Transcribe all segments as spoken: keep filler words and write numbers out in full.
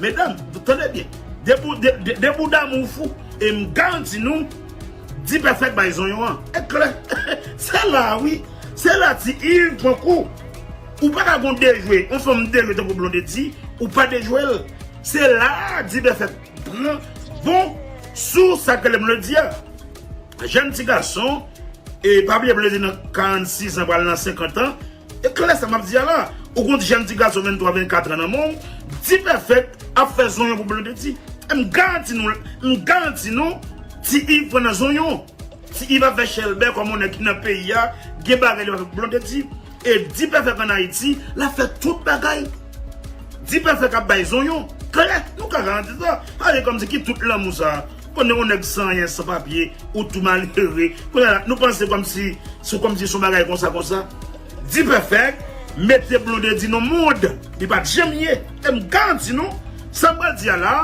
Medam, tande byen. De bou-, de, de, de bouda mou fou. E m garanti nou, Dipèfèk bay zonyon an. E klè. Se la, wi. Se la Ti Iv pran kou. Ou pa ka gon dejwe. Yon fanm dejwe tankou Blondedy, ou pa dejwe l. Se la Dipèfèk pran bon sou sa k rele Blondedy a. Jèn ti gason, e pa bliye Blondedy nan karannsis an, pral nan senkant an. E klè sa m ap di a la. Ou gon jèn ti gason venntwa, vennkat an nan men w, Dipèfèk ap fè zonyon pou Blondedy. E m garanti nou, m garanti nou, Ti Iv pran nan zonyon. Ti Iv ap fè chèlbè kòm yon nèg ki nan peyi a, gen bagay li ap fè pou Blondedy. E Dipèfèk ann Ayiti, l ap fè tout bagay. Dipèfèk ap bay zonyon. Klè, nou ka garanti sa. Ale kòmsi ki tout lanmou sa. Konnen yon nèg san anyen, san papye, ou tou malere. Kounye a la, nou panse kòmsi, se kòmsi se yon bagay konsa, konsa. Dipèfèk mete Blondedy nan mond li pa t janm ye. E m garanti nou, sa m pral di a la,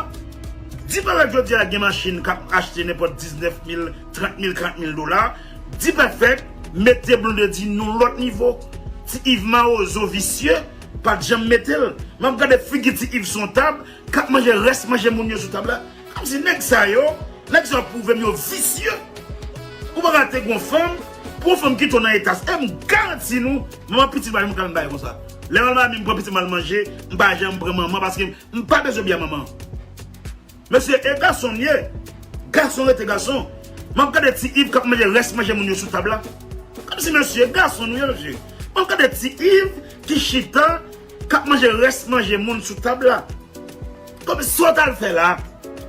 Dipèfèk jodi a gen machin k ap achte nenpòt diznèf mil, trant mil, karant mil dola. Dipèfèk mete Blondedy nan lòt nivo. Ti Iv mawozo visye, pa t janm mete l. M ap gade figi Ti Iv sou yon tab, k ap manje rès manje moun yo sou tab la. Kòmsi nèg sa yo, nèg sa yo pwouve m yo visye. Ou pa ka te gon fanm, pou yon fanm kite w nan eta sa. E m garanti nou, manman pitit ba m kal bay konsa. Lè manman m pran pitit m al manje, m pa janm pran manman paske m pa bezwen byen manman. Mesye, e gason m ye. Gason rete gason. M ap gade Ti Iv k ap manje rès manje moun yo sou tab la. Kòmsi mesye, gason nou ye, mesye. M ap gade Ti Iv ki chita k ap manje rès manje moun sou tab la. Kòmsi sa w t al fè la?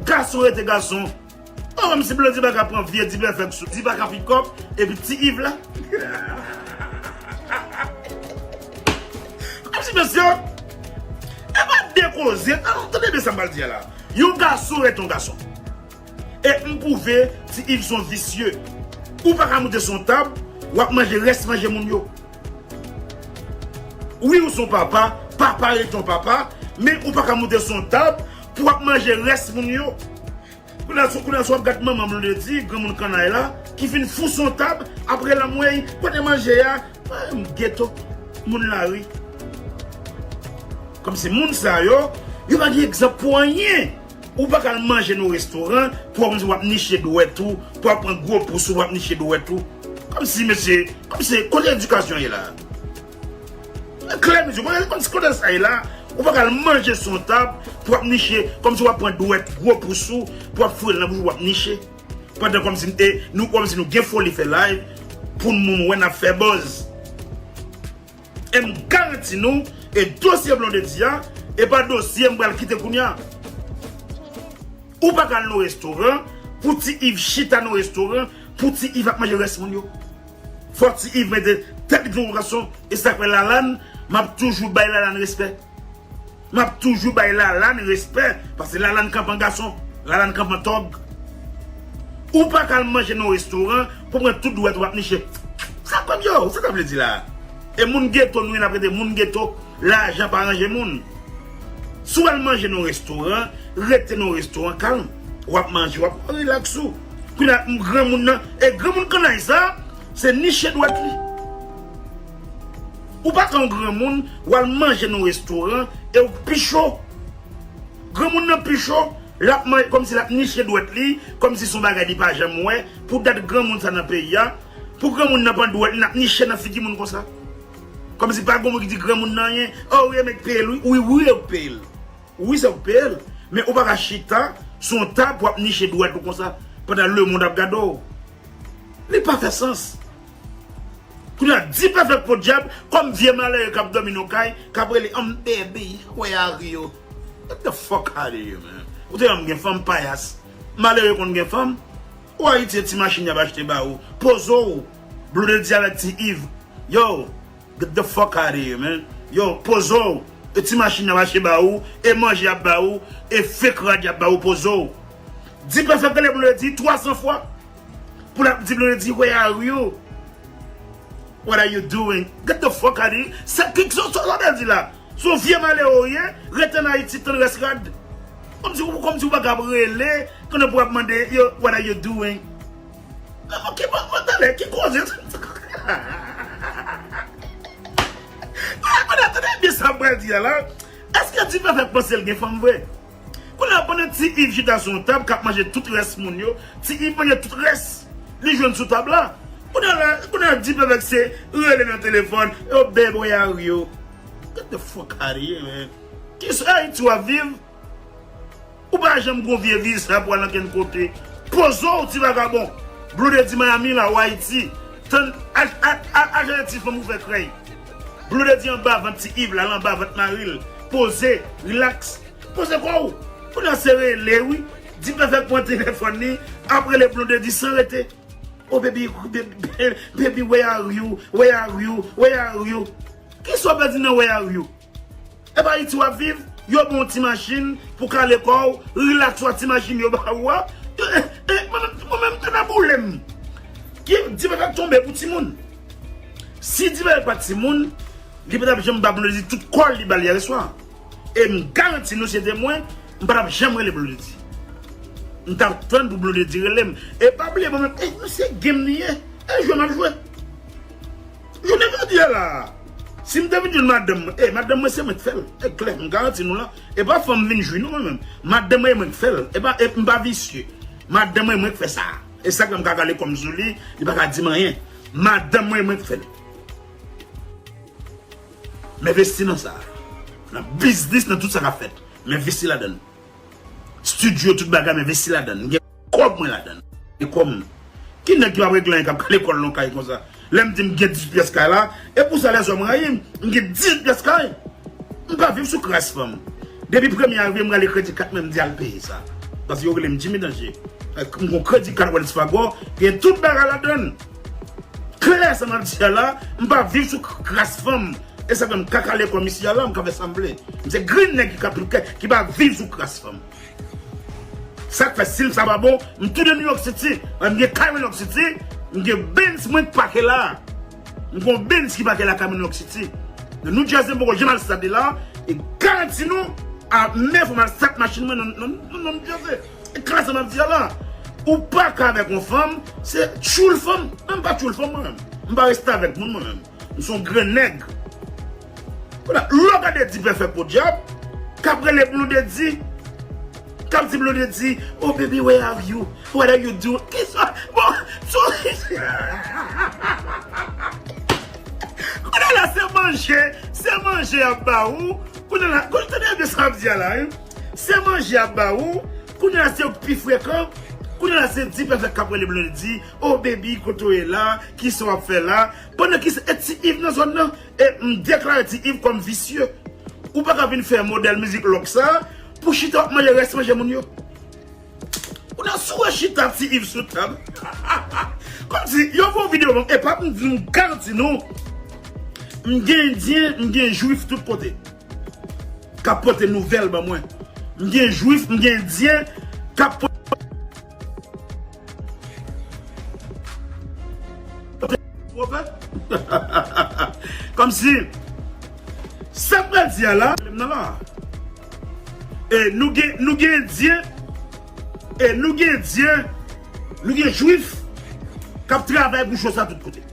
Gason rete gason. O, kòmsi Blondedy pa ka pran vye Dipèfèk sou, Dipèfèk pikòp, epi Ti Iv la. Kòmsi mesye, e pa de koze. Tande byen sa m pral di a la. Yon gason rete yon gason. E m pwouve Ti Iv se yon visye. Ou pa ka moute sou yon tab, w ap manje rès manje moun yo. Wi, ou se yon papa, papa rete yon papa, men ou pa ka moute sou yon tab pou w ap manje rès moun yo. Kounye a, kounye a, si w ap gad manman Blondedy, granmoun kannay la, ki fin fou sou yon tab, apre l anmwey, kote manje a? Ay, m geto, moun lari. Kòmsi moun sa yo, yo pa gen egzanp pou anyen. Ou pa ka al manje nan restoran pou w ap, w ap niche dwèt ou, pou w ap pran gwo pous ou, w ap niche dwèt ou. Kòmsi, mesye, kòmsi, kote edikasyon ye la? Klè, mesye, kote, kòmsi, kote sa ye la? Ou pa ka al manje sou yon tab pou w ap niche, kòmsi w ap pran dwèt gwo pous ou, pou w ap foure l nan bouch ou, w ap niche. Pandan kòmsi, e, nou, kòmsi nou gen foli fè live pou moun wè n ap fè buzz. E m garanti nou, e dosye Blondedy a, e pa dosye m pral kite kounye a. Ou pa ka al nan restoran, pou Ti Iv chita nan restoran, pou Ti Iv ap manje rès moun yo. Fò Ti Iv mete tèt li pou gason, e sa k fè Lalane, m ap toujou bay Lalane respè. M ap toujou bay Lalane respè, paske Lalane kanpe an gason, Lalane kanpe an tòg. Ou pa ka al manje nan yon restoran pou pran tout dwèt ou ap niche. Sa kòm yo, sa sa vle di la? E moun geto nou ye, n ap rete moun geto, lajan pa ranje moun. Si w al manje nan yon restoran, rete nan yon restoran kalm. W ap manje, w ap rilaks ou. Kounye a, granmoun nan, e granmoun kannay sa, se niche dwèt li. Ou pa ka yon granmoun, w al manje nan yon restoran, e w pi cho. Granmoun nan pi cho, l ap manje, kòmsi l ap niche dwèt li, kòmsi se yon bagay li pa janm wè, pou dat granmoun sa nan peyi a, pou granmoun nan pran dwèt li, l ap niche nan figi moun konsa. Kòmsi pa gen moun ki di granmoun nan anyen, o, wi, e m k peye l, wi, wi, wi, e w k peye l. Wi, se w k peye l, men ou pa ka chita sou yon tab pou w ap niche dwèt ou konsa, pandan lemonn ap gade w. Li pa fè sans. Kounye a, Dipèfèk podyab, kòm vye malere k ap dòmi nan kay, k ap rele, "Um, baby, where are you?" Get the fuck out of here, man. Ou te wè m gen fanm, payas. Malere konn gen fanm. Ou Ayiti, e ti machin y ap achte ba ou. Poze w. Blondedy avèk Ti Iv. Yo, get the fuck out of here, man. Yo, poze w. E ti machin y ap achte ba ou, e manje y ap ba ou, e fake rad y ap ba ou, poze w. Dipèfèk rele Blondedy twa san fwa. Pou l ap di Blondedy, "Where are you? What are you doing? Get the fuck out of here." Sa, ki, sa, sa, sa w di la? Se yon vye malere w ye, rete ann Ayiti, tann rès rad. Kòmsi, kòmsi w pa ka ap rele, konnen pou w ap mande, yo, "What are you doing?" Ok, bon, bon, talè, ki koze? Ah, konnen, tande byen sa m pral di a la. Èske Dipèfèk panse l gen fanm vre? Pandan Ti Iv chita sou yon tab k ap manje tout rès moun yo, Ti Iv manje tout rès li jwenn sou tab la. Kounye a la, kounye a Dipèfèk se rele nan telefòn, "Yo, babe, where are you?" Get the fuck out of here, man. Ki s-, Ayiti w ap viv? Ou pa janm gon vye viza pou al ankenn kote. Poze w, ti vagabon. Blondedy Miami la, ou Ayiti. Tann, a, a, a, achte ti fanm ou fè krèy. Blondedy anba vant Ti Iv la, l anba vant mari l. Poze, relax. Poze kò w. Kounye a se rele, wi. Dipèfèk pran telefòn li, ap rele Blondedy san rete. "Oh, baby, baby, baby, where are you? Where are you? Where are you?" Ki sa w pèdi nan "Where are you"? E pa Ayiti w ap viv? Yo ba w ti machin pou kale kò w, relax w a ti machin yo ba ou a. Eh, eh, mwen menm, mwen menm, tande boule m. Ki Dipèfèk tonbe pou timoun. Si Dipèfèk pa t timoun, li pa t ap janm ba Blondedy tout kò l li ba l yè swa. E m garanti nou, si se te mwen, m pa t ap janm rele Blondedy. M t ap tann pou Blondedy rele m. E pa bliye, mwen menm, e, nou se game li ye. E jwe m ap jwe. Jounen jodi a la, si m te vin jwenn madanm mwen, e madanm mwen se mwen k fè l. E klè, m garanti nou la. E pa fanm vin jwi non mwen menm. Madanm mwen e mwen k fè l. E pa, e m pa visye. Madanm mwen e mwen k fè sa. E sa k fè m ka kale kò m sou li, li pa ka di m anyen. Madanm mwen e mwen k fè l. M envesti nan sa. Nan biznis, nan tout sa k ap fèt. M envesti ladan l. Estidyo, tout bagay, m envesti ladan l. M gen kòb mwen ladan l. E kòm, ki nèg ki p ap regle anyen k ap kale kò l nan kay konsa? Lè m di m gen dizuit pyès kay la, e pou sa lèzòm rayi m, m gen dizuit pyès kay. M pa viv sou kras fanm. Depi premye avril, m rale kredi kat mwen, m di al peye sa. Paske yo rele m Jimmy Danje. M gon kredi kat Wells Fargo, gen tout bagay ladan l. Klè sa m ap di a la, m pa viv sou k-, kras fanm. E sa fè m ka kale kò m isi a la, m ka fè sa m vle. M se grenn nèg ki ka, ki pa viv sou kras fanm. Sa k fè si sa pa bon, m tounen New York City. M gen kay mwen New York City, m gen Benz mwen k pake la. M gon Benz ki pake la kay mwen New York City. Nan New Jersey, m poko janm al stat li la, e garanti nou, a men fò m al stat machin mwen nan, nan, nan, nan New Jersey. E klè sa m ap di a la. Ou pa ka avèk yon fanm, se tchoul fanm. Mwen m pa tchoul fanm mwen menm. M pa reste avèk moun mwen menm. M se yon grenn nèg. Kounye a, lè w gade Dipèfèk podyab, k ap rele Blondedy, k ap di Blondedy, "Oh baby, where are you? What are you doing?" Kisa? Bon, so, kounye a la se manje, se manje y ap ba ou. Kounye a la, kounye, tande byen sa m ap di a la, wi. Se manje y ap ba ou. Kounye a se yo k pi frekan. Kounye a se Dipèfèk k ap rele Blondedy, "Oh baby, kote w ye la? Kisa w ap fè la?" Pandan ki se, e Ti Iv nan zòn nan. E m deklare Ti Iv kòm visye. Ou pa ka vin fè modèl mizik lòk sa pou chita w ap manje rès manje moun yo. Ou nan sou wè chita Ti Iv sou tab. Kòmsi yo fè yon videyo ban m, e pa m di nou, m garanti nou. M gen endyen, m gen jwif tout kote k ap pote nouvèl ban mwen. M gen jwif, m gen endyen k ap pote pwofèt. Kòmsi, sa m pral di a la, nan la. E nou gen, nou gen endyen, e nou gen endyen, nou gen jwif k ap travay pou cho sa tout kote.